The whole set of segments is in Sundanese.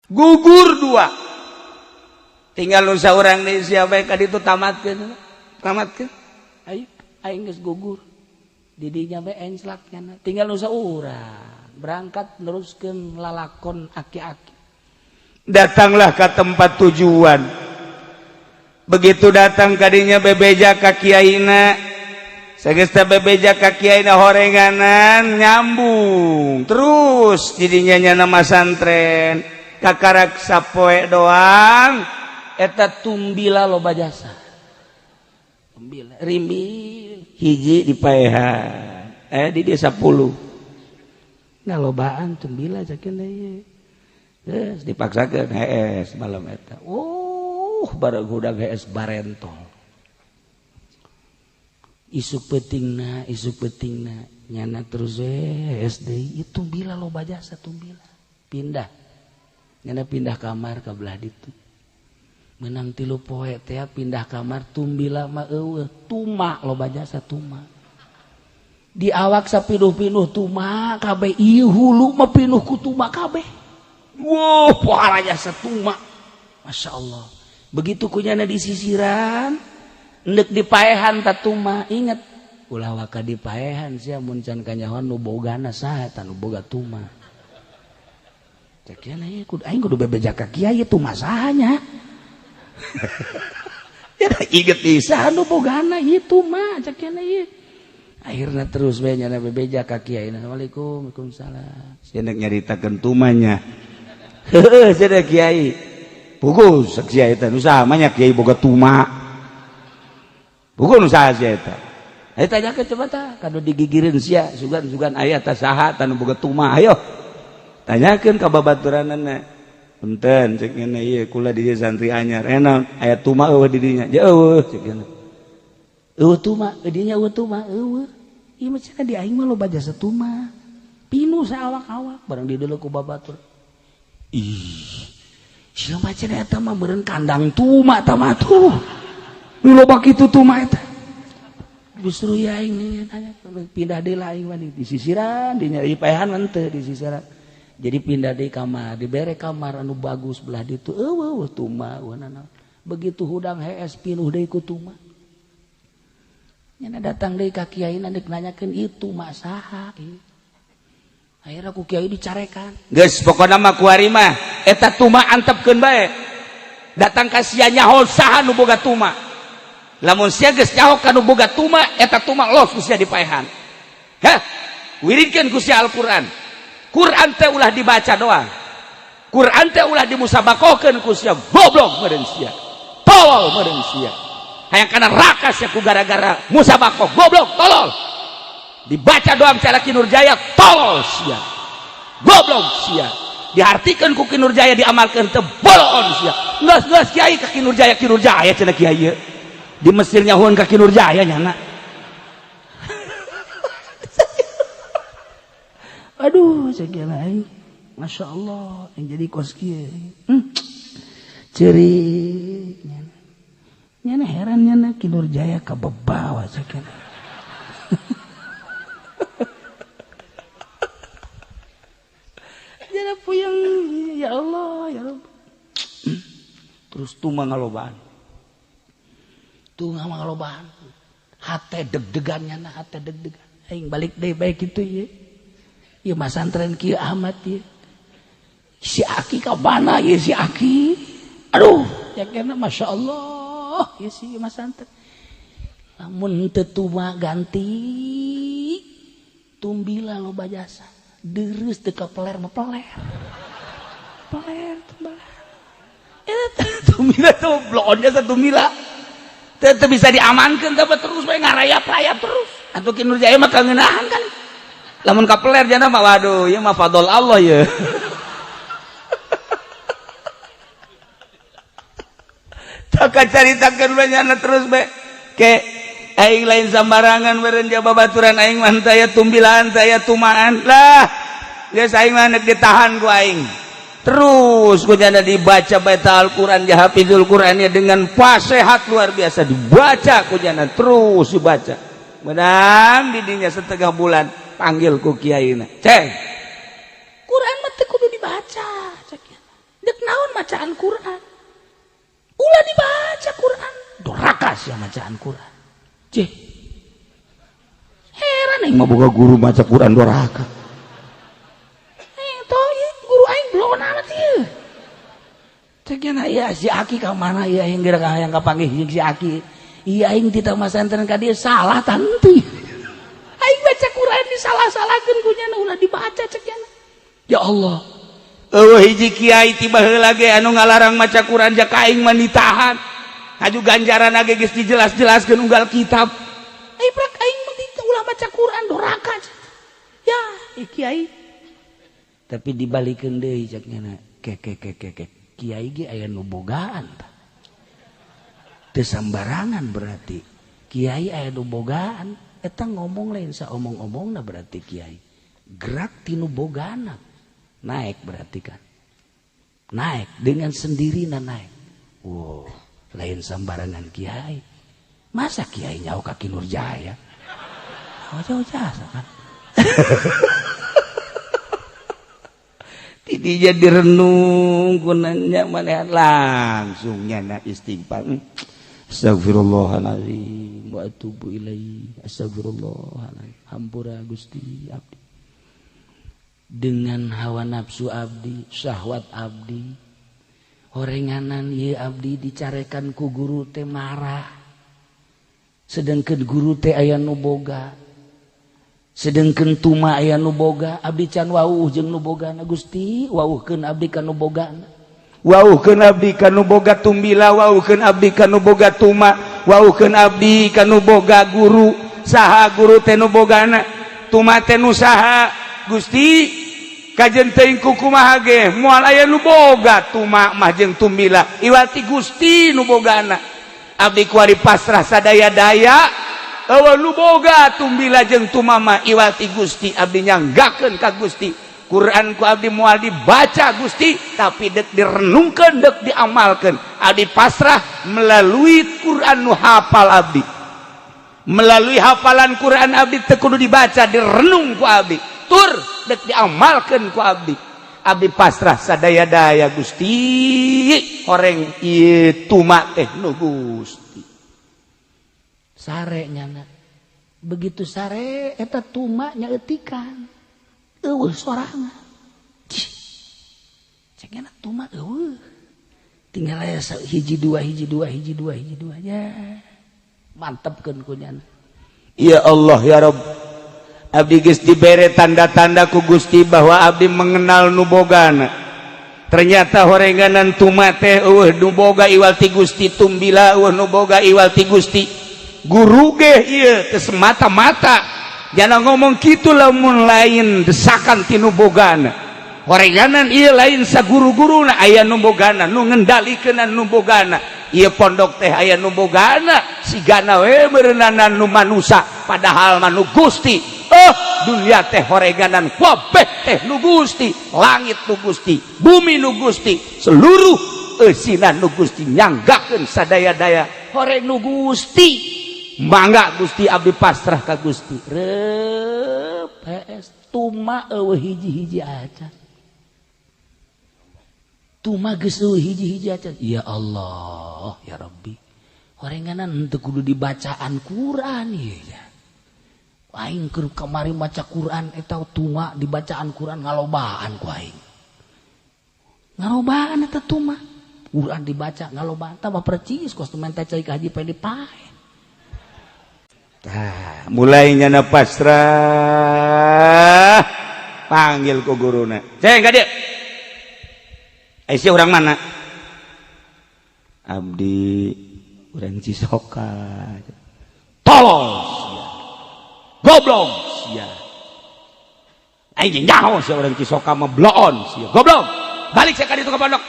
Gugur dua, tinggal nu saurang deui. Siapa ka ditu? Tamatkeun, tamatkeun. Ayo, aing geus gugur didinya bae, enclak nyana. Tinggal nu saurang berangkat neruskeun lalakon aki-aki. Datanglah ke tempat tujuan. Begitu datang kadinya, bebeja ka kiaina. Sagesta bebeja ka kiaina, horenganan nyambung terus jadinya. Nyana masantren kakarak sapoe doang, eta tumbila loba jasa, tumbila rimbil hiji dipaehan, eh, di dia 10 ngalobaan tumbila cakeun ieu. Geus dipaksakeun hees malam eta. Oh, bareng hudang hees, barentol. Isuk peutingna, isuk peutingna nyana terus hees deui. Itu tumbila loba jasa, tumbila pindah. Nyana pindah kamar ke belah ditu, menang 3 poe teh pindah kamar, tumbila mah eueuh. Tuma loba jasa, tuma di awak sapinuh-pinuh tuma kabeh. Ieu hulu mah pinuh ku tuma kabeh. Wow, pohara jasa tuma, Masya Allah. Begitu kunyana disisiran, endek dipaehan ta tuma. Inget, ulah waka dipaehan sia mun can kanyahoan nu bogana saha eta nu boga tuma. Cek kieu ieu kudu aing kudu bebeja ka kiai, tuma sahanya ya. Inget saha nu bogana ieu tuma, cek kieu ieu. Akhirnya terus bae nyana bebeja ka kiai. Assalamualaikum. Waalaikumsalam. Sia nek nyaritakeun tumanya. Heueuh sia kiai. Pugus kiai teh, nu saha mah nya kiai boga tuma? Puguh nu saha sia eta? Ayo tanyakeun coba tah kanu digigireun sia, sugan-sugan aya tah saha tah nu boga tuma. Ayo tanyakeun ka babaturanana. Punten, cek ngene ieu kula di dieu santri anyar, enak aya tuma eueuh di dinya? Ja eueuh, cek ngene. Eueuh tuma di dinya, eueuh tuma, eueuh. Ieu mah cenah di aing mah loba jasa tuma, pinuh saawak-awak. Barang di deuleu ku babatur, ih sia mah cenah eta mah meureun kandang tuma eta mah tuh, nu loba kitu tuma eta. Justru ya aing nih tanya, pindah deui lah aing mah di sisiran, di nyari paehan mah teu di sisiran. Jadi pindah di kamar, dibere kamar anu bagus belah ditu, eueuh tuma eueuh nanaon. Begitu hudang hees, pinuh deui ku tuma. Nyana datang deui ka kiai deuk nanyakeun itu mah saha ieu. Akhirnya ku kiai dicarekan. Geus pokona mah kuari mah eta tuma antepkeun bae. Datang ka sia, nyaho saha nu boga tuma. Lamun sia geus nyaho ka nu boga tuma, eta tuma los ku sia dipaehan. Hah, wiridkeun ku sia Al-Qur'an. Quran teh ulah dibaca doang, Quran teh ulah dimusabakohkeun ku sia. Goblok meureun sia, tolol meureun sia, hayang kana neraka sia ku gara-gara musabakoh. Goblok, tolol, dibaca doang cara Ki Nurjaya. Tolol sia, goblok sia, diartikan ku Ki Nurjaya, diamalkan teu, boloon sia. Geus, geus kiai, ka Ki Nurjaya. Ki Nurjaya cenah kiai di Mesir nyahuan ka Ki Nurjaya nyana. Aduh, segala aing, Masya Allah, yang jadi kos kieu ceurik nyana. Nyana heran, nyana Ki Nurjaya kabebawa segala. Nyana puyeng, ya Allah, ya Rabb. Terus tuma ngalobaan, tuma ngalobaan, hate deg-degan nyana, hate deg-degan. Aing balik deui baik kitu ieu. Ieu masantren kieu amat ieu. Si Aki ka mana ieu si Aki? Aduh, yakena Masya Allah ieu si masantren. Lamun teu tuma ganti tumbila loba jasa. Dereus teu ka peler mah peler. Peler tumbila. Eta tumbila tuh bloon jasa tumbila. Teu bisa diamankeun tapi terus bae ngarayap-rayap terus. Atuh Ki Nurjaya mah kangeunahan kali. Lamun kapeler jana mah, waduh, ieu mah fadl Allah ya. Tak caritakeun bae nyana terus bae. Ke aing lain sambarangan meureun jaba babaturan aing mah teu aya tumbilaan, teu aya tumaan lah. Geus aing mah nek ditahan ku aing. Terus ku jana dibaca baca Al-Qur'an, hafizul Qur'annya dengan fasehat luar biasa, dibaca ku jana terus dibaca. Menang didinya setengah bulan, panggil ku kiai. Ceng, Quran mah teu kudu dibaca, cek. Dek naon macaan Quran? Ulah dibaca Quran. Doraka sia macaan Quran. Cih. Heran aing mah boga guru maca Quran doraka. Aing tau ieu guru aing belum amat ieu. Cek nya ieu si Aki ka mana ieu aing geura hayang kapanggih jeung si Aki. Ieu aing titah masantren ka dieu salah tanti. Aing baca Quran disalah-salahkeun ku nyana ulah dibaca cek nya. Ya Allah. Eueuh hiji kiai ti baheula ge anu ngalarang maca Quran jaka aing mah ditahan. Haju ganjaran ge geus dijelas-jelaskeun unggal kitab. Ai prak aing mah ulah maca Quran doraka. Ya, kiai. Tapi dibalikeun deui cek nya ke ke ke ke ke. Kiai ge aya nu bogaan tah. Teu sambarangan berarti. Kiai aya nu bogaan, eta ngomong lain saomong-omongna berarti kiai. Gerak tinu bogana. Naik berarti kan. Naik dengan sendirinya naik. Wow, lain sambarangan kiai. Masa kiai nyaho ka Ki Nurjaya? Oh, jauh jasa kan. Tidinya direnung kunanya manehan langsung nyana istighfar. Astagfirullahaladzim wa atubu ilaih. Astagfirullahaladzim. Hampura Gusti abdi. Dengan hawa nafsu abdi, syahwat abdi, horenganan ieu abdi dicarekan ku guru teh marah. Sedangkan guru teh aya nu boga. Sedangkan tuma aya nu boga, abdi can wauh jeung nu bogana Gusti, wauhkeun abdi ka nu bogana. Wauhkeun abdi ka nu boga tumbila, wauhkeun abdi ka nu boga tuma, wauhkeun abdi ka nu boga guru. Saha guru teh nu bogana? Tuma teh nu saha? Gusti, kajen teuing ku kumaha ge moal aya nu boga tuma mah jeung tumbila, iwati Gusti nu bogana. Abdi kuari pasrah sadaya-daya, eueuh nu boga tumbila jeung tumama iwati Gusti, abdi nyanggakeun ka Gusti. Quran ku abdi moal dibaca Gusti, tapi dek direnungkeun, dek diamalkeun. Abdi pasrah melalui Quran nu hafal abdi. Melalui hafalan Quran abdi teu kudu dibaca, direnung ku abdi. Tur dek diamalkeun ku abdi. Abdi pasrah sadaya-daya Gusti, horeng ieu tuma teh nu Gusti. Sare nyana. Begitu sare eta tuma nya eutikan. Eueuh sorangan. Cek nyana tuma eueuh. Tinggal aya hiji dua hiji dua hiji dua hiji dua ya. Mantepkeun ku nyana. Ya Allah ya Rabb. Abdi geus dibere tanda-tanda ku Gusti bahwa abdi mengenal nu bogana. Ternyata horenganan tuma teh eueuh nu boga iwal ti Gusti, tumbila eueuh nu boga iwal ti Gusti. Guru ge ieu teu semata-mata. Jangan ngomong kitu lamun lain desakan ti nu bogana. Horenganan ieu lain saguru-guruna, aya nu bogana, nu ngendalikeun nu bogana. Ieu pondok teh aya nu bogana, sigana we beureunanan nu manusa, padahal mah nu Gusti. Oh, dunia teh horeganan kabeh teh nu Gusti, langit nu Gusti, bumi nu Gusti, seluruh eusina nu Gusti, nyanggakeun sadaya-daya horeng nu Gusti. Mangga Gusti abdi pasrah ka Gusti. Reup PS tuma eueuh hiji-hiji acan. Tuma geus eueuh hiji-hiji acan. Ya Allah, ya Rabbi. Horenganan henteu kudu dibacaan Quran ieu ya. Aing keur kamari maca Quran eta tuma dibacaan Quran ngalobaan ku aing. Ngalobaan eta tuma. Quran dibaca ngalobaan tambah percis kos teu menta cai ka haji poe dipae. Tah, mulai nyana pasrah panggil ku guruna. Ceng ka dieu. Ai sia urang mana? Abdi urang Cisoka. Tolol sia. Goblok sia. Aing nyaho sia urang Cisoka mah bloon sia. Goblok. Balik sia ka ditu ka pondok.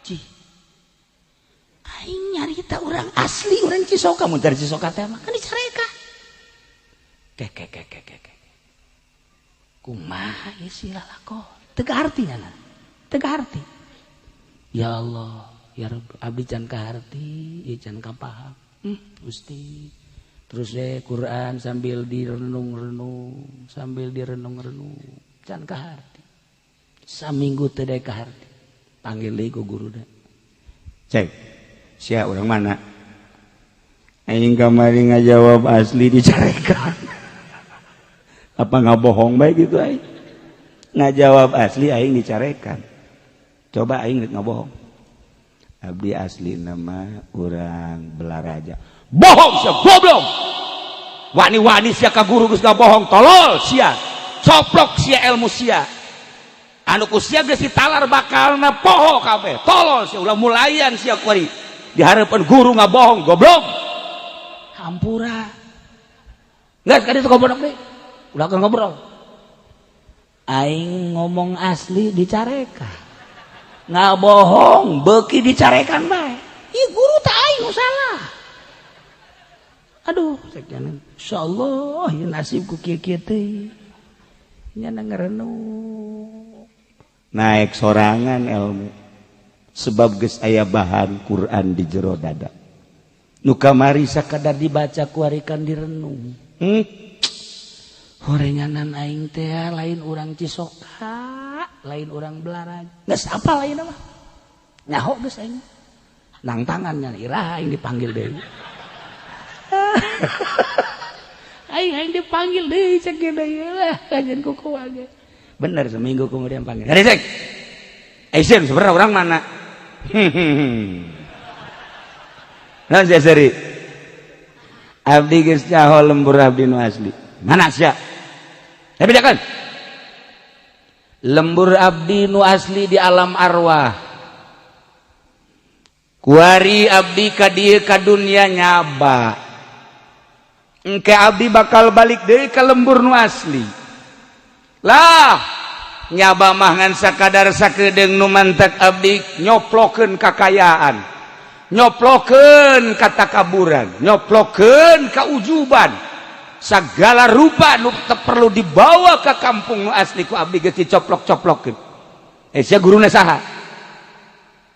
Cih. Aing nyarita urang asli urang Cisoka, mun dari Cisoka teh mah kan dicarekan. Ke ke ke ke ke. Kumaha ieu si lalakon? Teu kaharti nyana. Teu kaharti. Ya Allah, ya Rabb, abdi can kaharti, ieu can kapaham. Gusti. Terus deh Quran sambil direnung-renung, sambil direnung-renung, can kaharti. Saminggu teu daek kaharti. Panggil deui ku guruna. Cek, sia urang mana? Aing kamari ngajawab asli dicarekan. Apa nggak bohong baik gitu aing? Ngajawab asli aing dicarekan. Coba aing nggak bohong. Abdi asli nama urang Belaraja. Bohong sia, goblok. Wani-wani sia ka guru geus bohong, tolol sia. Coplok sia ilmu sia. Anu ku sia geus ditalar bakalna poho kabeh. Tolol sia, ulah mulayan sia kuari. Di harapan guru nggak bohong, goblok. Hampura. Nggak sekali itu goblok deh. Ulah kan ngobrol. Aing ngomong asli dicareka. Nggak bohong, beki dicarekan bae. Ih guru tak aing salah. Aduh, cek insyaallah ya nasibku kieu-kieu teh. Nya ngerenung. Naik sorangan ilmu. Sebab geus aya bahan Quran di jero dada. Nu kamari sakadar dibaca kuarikan direnung. Horenganan aing teh lain urang Cisoka, lain urang Belaraja. Geus apa lain mah? Nyaho geus aing. Nang tangannya iraha aing dipanggil deui. Aing aing dipanggil deui cek deui lah kajian kuku ge. Bener seminggu kemudian panggil. Hari cek. Aisyah sebenarnya orang mana? Nah, seri. Abdi geus nyaho lembur abdi nu asli. Mana sia? Tapi kan lembur abdi nu asli di alam arwah. Kuari abdi ka dieu ka dunia nyaba. Engke abdi bakal balik deui ka lembur nu asli. Lah, nyaba mah ngan sakadar sakedeung nu mantak abdi nyoplokeun kakayaan. Nyoplokeun katakaburan, nyoplokeun kaujuban. Segala rupa nu perlu dibawa ke kampung nu asli ku abdi geus dicoplok-coplokeun. Eh sia guruna saha?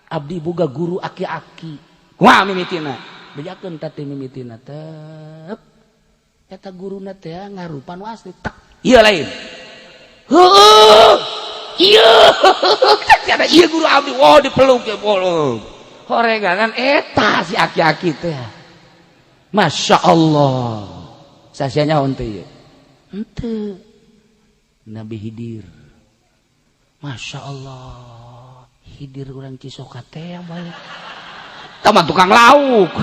Abdi boga guru aki-aki. Kumaha mimitina? Bejakeun teh mimitina tep. Eta guruna teh ngarupa nu asli tek. Ieu lain. Heueuh. Ieu. Ada ieu guru abdi. Wah dipeluk ya bolong. Horenganan eta si aki-aki teh. Masya Allah. Sasianya henteu ieu. Henteu. Nabi Hidir. Masya Allah. Hidir urang Cisoka teh bae. Tama tukang lauk.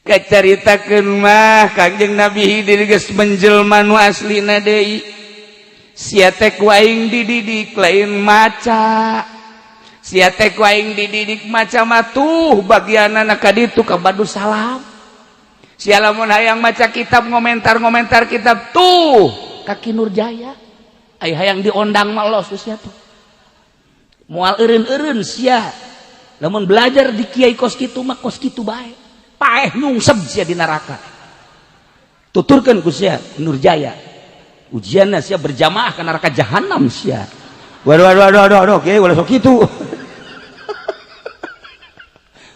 Kacaritakeun mah Kangjeng Nabi Hidir geus menjelma nu aslina deui. Sia teh ku aing dididik lain maca. Sia teh ku aing dididik maca mah tuh bagianana ka ditu ka Badussalam. Sia lamun hayang maca kitab ngomentar-ngomentar kitab tuh ka Ki Nurjaya. Ai hayang diondang mah los sia tuh. Moal eureun-eureun sia. Lamun belajar di kiai kos kitu mah kos kitu bae. Paeh nyungsep sia di neraka. Tuturkeun ku sia Nurjaya. Ujianna sia berjamaah ka neraka jahanam sia. Waduh waduh waduh waduh waduh kiai ulah sok kitu.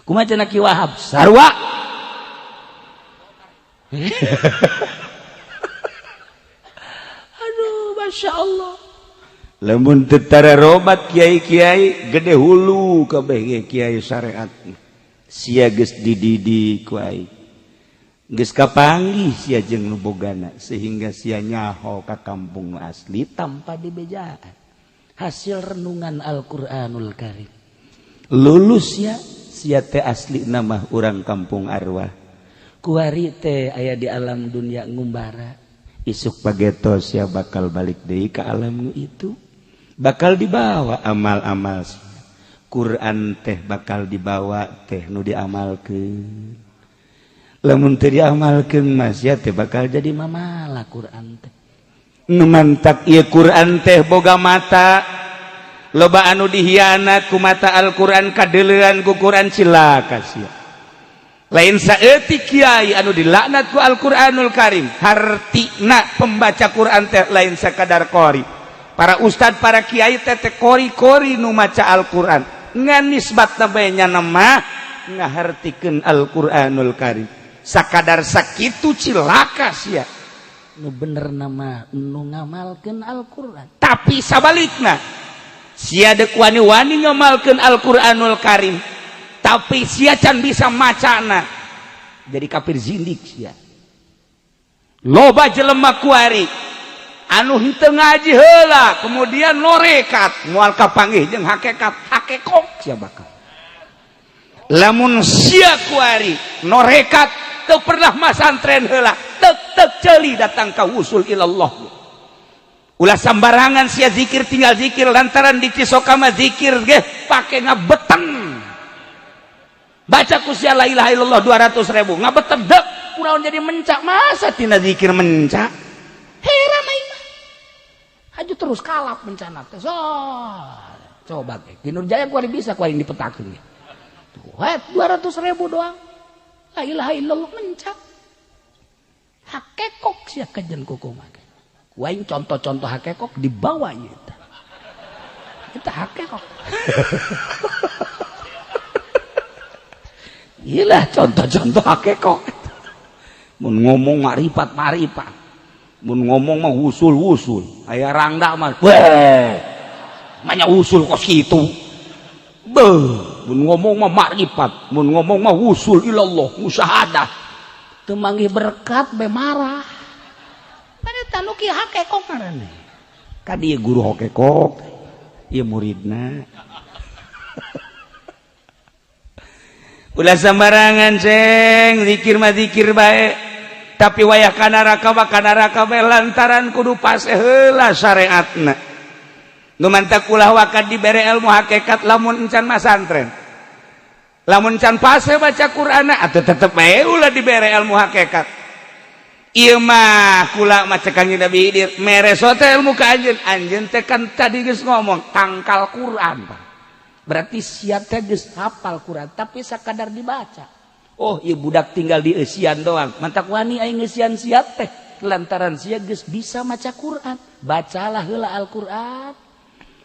Kumaha cenah Ki Wahab? Sarua. Aduh, Masya Allah. Lamun teu tararobat kiai-kiai gede hulu kabeh kiai syariat. Sia geus dididik ku aing. Geus kapanggih sia jeung nu bogana sehingga sia nyaho ka kampung nu asli tanpa dibejaan. Hasil renungan Al-Qur'anul Karim. Lulus ya sia teh asli nama urang kampung arwah. Kuari teh aya di alam dunia ngumbara. Isuk pageto sia bakal balik deui ka alam nu itu. Bakal dibawa amal-amal sia. Quran teh bakal dibawa teh nu diamalkeun. Lamun teu diamalkeun mah sia teh bakal jadi mamala Quran teh. Nu mantak ieu Quran teh boga mata. Loba anu dihianat ku mata Al-Quran kadeleuan ku Quran cilaka sia. Lain saeutik kiai anu dilaknat ku Al-Qur'anul Karim. Hartina pembaca Quran teh lain sakadar qori. Para ustad, para kiai teh teh kori-kori nu maca Al-Qur'an. Ngan nisbatna bae nya mah ngahartikeun Al-Qur'anul Karim. Sakadar sakitu cilaka sia. Nu bener nama nu ngamalkeun Al-Qur'an. Tapi sabalikna sia dek wani-wani ngamalkeun Al-Qur'anul Karim, tapi sia can bisa macana, jadi kafir zindik sia. Loba jelema kuari anu henteu ngaji heula kemudian norekat, moal kapanggih jeung hakikat, hakekok sia bakal. Lamun sia kuari norekat teu pernah masantren heula, tek tek ceuli datang ka wusul ilallah. Ulah sambarangan sia zikir, tinggal zikir lantaran di Cisoka mah zikir ge pake ngabeten. Baca ku sia la ilaha illallah 200.000 ngabeten dek kunaon jadi mencak, masa tina zikir mencak? Heran aing mah. Haju terus kalap mencana teh. So, coba ge. Di Nurjaya kuari bisa kuari dipetakeun ge. Tuh, 200.000 doang. La ilaha illallah mencak. Hakekok sia kajen kukumaha. Waing contoh-contoh hakekok dibawa ieu teh. Eta hakekok. Iyalah contoh-contoh hakekok. Mun ngomong maripat-maripat. Mun ngomong mah wusul-wusul. Aya rangda mah weh. Manya usul kos kitu. Beuh, mun ngomong mah maripat, mun ngomong mah wusul ilallah, musyahadah. Teu manggih berkat be marah. Pada tanu ki hakekok ngaranna. Ka dieu guru hakekok, ieu muridna. Ulah sembarangan ceng, zikir mah zikir bae. Tapi wayah ka neraka mah ka neraka bae lantaran kudu pase heula syariatna. Nu mantak ulah wakat dibere ilmu hakikat lamun encan masantren. Lamun can pase baca Qur'an atuh tetep bae ulah dibere ilmu hakikat. Ieu mah kula mah cek Kanjeng Nabi Khidir mere sote ilmu ka anjeun, anjeun teh kan tadi geus ngomong tangkal Qur'an. Berarti sia teh geus hafal Quran tapi sakadar dibaca. Oh, ieu budak tinggal di eusian doang. Mantak wani aing ngeusian sia teh lantaran sia geus bisa maca Quran. Bacalah heula Al-Qur'an.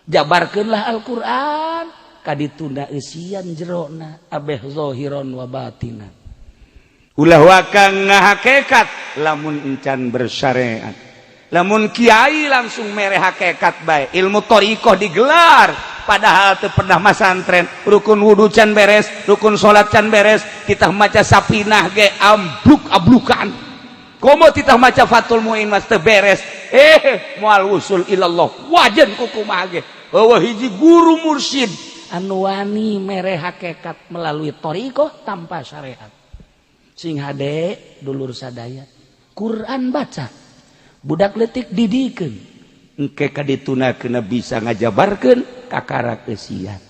Jabarkeunlah Al-Qur'an. Kadituna eusian jerona abeh zahiron wa batinan. Ulah wakang ngahakekat lamun encan bersyariat. Lamun kiai langsung mere hakikat bae, ilmu thariqah digelar padahal teu pernah masantren, rukun wudu can beres, rukun salat can beres, titah maca sapinah ge ambluk-ablukan. Komo titah maca Fathul Muin mas teu beres, moal wusul ilallah, wajen kukumaha ge. Eueuh hiji guru mursyid anu wani mere hakikat melalui thariqah tanpa syariat. Sing hade dulur sadaya, Quran baca, budak leutik didikeun, engke ka dituna kena bisa ngajabarkeun kakara kesian.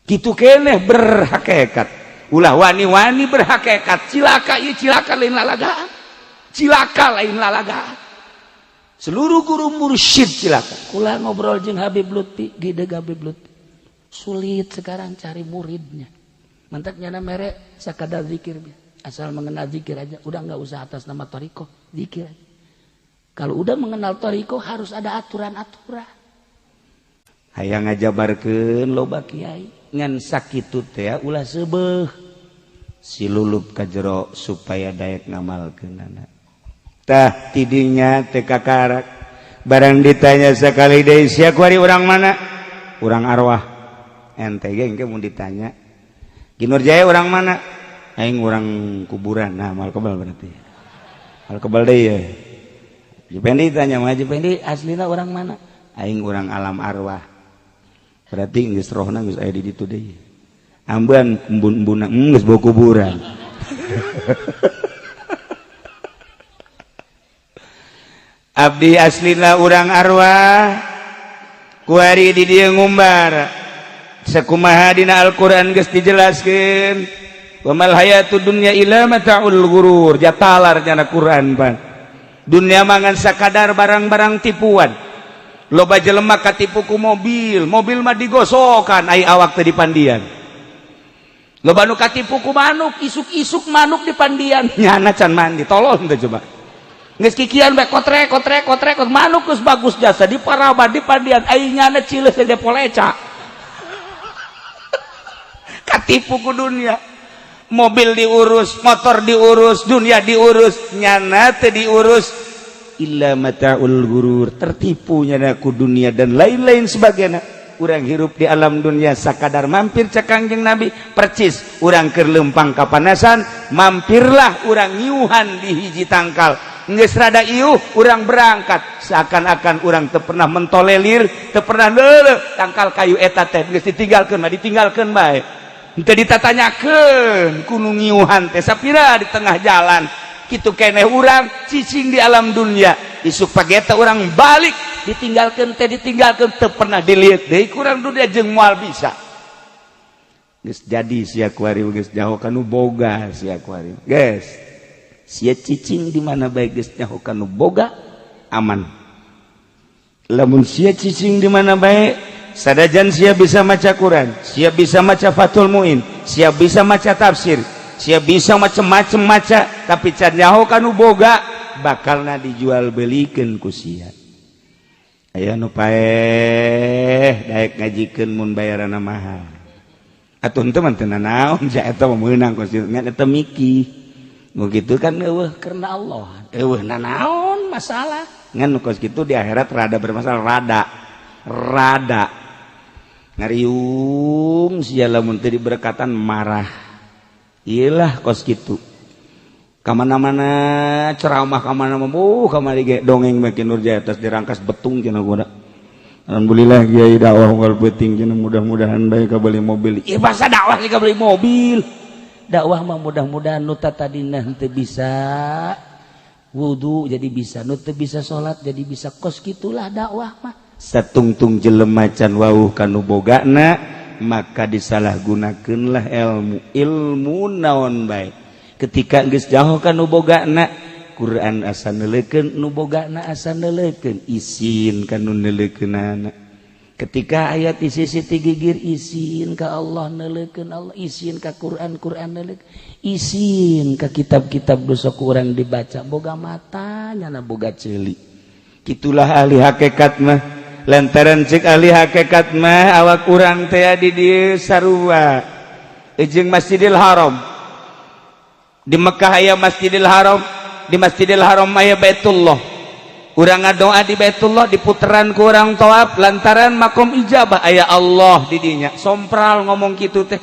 Kitu keneh berhakikat. Ulah wani-wani berhakikat, cilaka ieu cilaka lain lalagaan. Cilaka lain lalagaan. Seluruh guru mursyid cilaka. Kula ngobrol jeung Habib Lutfi, gideg Habib Lutfi. Sulit sekarang cari muridnya. Mantak nyana mere sakadar zikir. Asal mengenal zikir aja, udah nggak usah atas nama thariqah, zikir aja. Kalau udah mengenal thariqah harus ada aturan-aturan. Hayang ngajabarkeun loba kiai ngan sakitu teh ulah seubeuh. Si lulup ka jero supaya daek ngamalkeunana. Tah tidinya teh kakarak. Barang ditanya sekali deui sia kuari urang mana? Urang arwah. Ente ge engke mun ditanya. Ki Nurjaya urang mana? Aing urang kuburan. Nah, mal kebal berarti. Mal kebal deui ya. Jupendi tanya mah Jupendi aslina urang mana? Aing urang alam arwah. Berarti geus rohna geus aya di ditu deui. Ambeun embun-embunna geus bau kuburan. Abdi aslina urang arwah. Kuari di dieu ngumbar. Sakumaha dina Al-Qur'an geus dijelaskeun. Wamal hayatud dunya illa mata'ul ghurur. Jatalar jana Quran pan. Dunia mangan sakadar barang-barang tipuan. Loba jelema katipu ku mobil, mobil mah digosokan ai awak teh dipandian. Loba nu katipu ku manuk, isuk-isuk manuk dipandian. Nyana can mandi, tolong teh coba. Geus kikian bae kotrek kotrek kotrek manuk geus bagus jasa diparaban dipandian ai nyana cileus teh poleca. Katipu ku dunia. Mobil diurus, motor diurus, dunia diurus, nyana teh diurus. Illa mataul gurur, tertipunya ku dunia dan lain-lain sebagainya. Urang hirup di alam dunia sakadar mampir, cek Kangjeng Nabi. Percis urang keur lempang kapanasan, mampirlah urang ngiuhan di hiji tangkal. Geus rada iuh, urang berangkat, seakan-akan urang teu pernah mentolelir, teu pernah leuleuh tangkal kayu eta teh. Geus ditinggalkeun mah ditinggalkeun bae, henteu ditatanyakeun ku nu ngiuhan teh sapira di tengah jalan. Kitu keneh urang cicing di alam dunia. Isuk pagi eta urang balik, ditinggalkeun teh ditinggalkeun, teu pernah dilihat deui kurang dunia jeung moal bisa. Geus jadi sia kuari, geus nyaho kanu boga sia kuari. Geus sia cicing di mana bae, geus nyaho kanu boga, aman. Lamun sia cicing di mana bae, sadajan sia bisa maca Quran, sia bisa maca Fathul Muin, sia bisa maca tafsir, sia bisa macem-macem maca, tapi can nyaho kanu boga, bakalna dijual belikeun ku sia. Aya nu paeh daek ngajikeun mun bayaranna mahal. Atuh henteu mah teu nanaon sia, eta mah meunang ku sia ngan eta miki nu kitu kan eueuh karena Allah, eueuh nanaon masalah. Ngan nu kos kitu di akhirat rada bermasalah, rada rada ngariung sia lamun teu diberkatan marah. Iyalah, kos kitu kamana-mana ceramah, kamana-mana kamari ge dongeng makin Nurjaya atas dirangkas betung cenah gua. Alhamdulillah kiai, dakwah unggal peuting cenah, mudah-mudahan bae kabeli mobil. Ieu bahasa dakwah sih kabeli mobil. Dakwah mah mudah-mudahan nu tadina henteu bisa wudu jadi bisa, nu teu bisa salat jadi bisa. Kos kitulah dakwah mah. Satungtung jelema can wawuh kanu bogana, maka disalahgunakeunlah ilmu. Ilmu naon bae, ketika geus jauh kanu bogana, Quran asa neuleukeun, nu bogana asa neuleukeun, isin kanu neuleukeunana. Ketika ayat di sisi gigir, isin ka Allah, neuleukeun Allah, isin ka Quran, Quran neuleukeun, isin ka kitab-kitab dosa ku urang dibaca. Boga mata nyana, boga ceuli. Kitulah ahli hakikat mah. Lantaran cek ahli hakikat mah, awak urang teh di dieu sarua jeung Masjidil Haram. Di Mekah aya Masjidil Haram, di Masjidil Haram aya Baitullah. Urang ngadoa di Baitullah, di puteran ku urang tawaf, lantaran makom ijabah, aya Allah di dinya. Sompral ngomong kitu teh,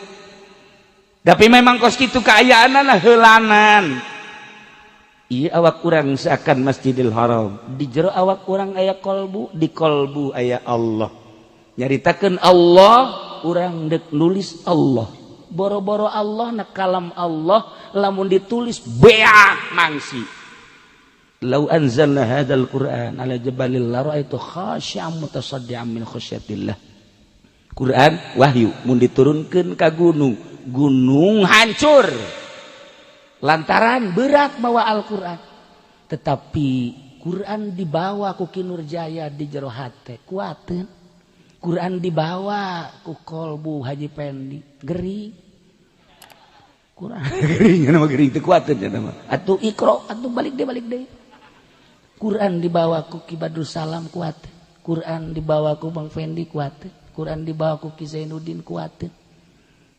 tapi memang kos kitu kaayaanana heulanan. Iya, awak urang seakan Masjidil Haram. Di jero awak urang aya kolbu, di kolbu aya Allah. Nyaritakeun Allah, urang dek nulis Allah. Boro-boro Allah na, kalam Allah lamun ditulis beak mangsi. Lau anzalna hadzal Qur'an ala jabalil la ra'aitu khashi'an mutasaddian min khasyatillah. Quran wahyu mun diturunkeun ka gunung, gunung hancur lantaran berat bawa Al-Quran. Tetapi Quran dibawa ku Ki Nurjaya di jero hate, kuateun. Quran dibawa ku kolbu Haji Pendi, gering. Quran gering nama, gering teu kuateun nya mah. Atuh Iqra atuh, balik deh, balik deh. Quran dibawa ku Ki Badrus Salam, kuateun. Quran dibawa ku Bang Fendi, kuateun. Quran dibawa ku Ki Zainuddin, kuateun.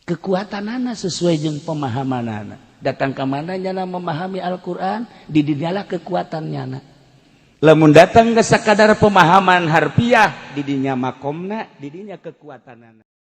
Kekuatan anak sesuai jeung pemahaman anak. Datang ke mana nyana memahami Al-Quran, di dinyalah kekuatan nyana. Lamun datang ke sakadar pemahaman harfiah, didinya makomna, didinya kekuatan anak.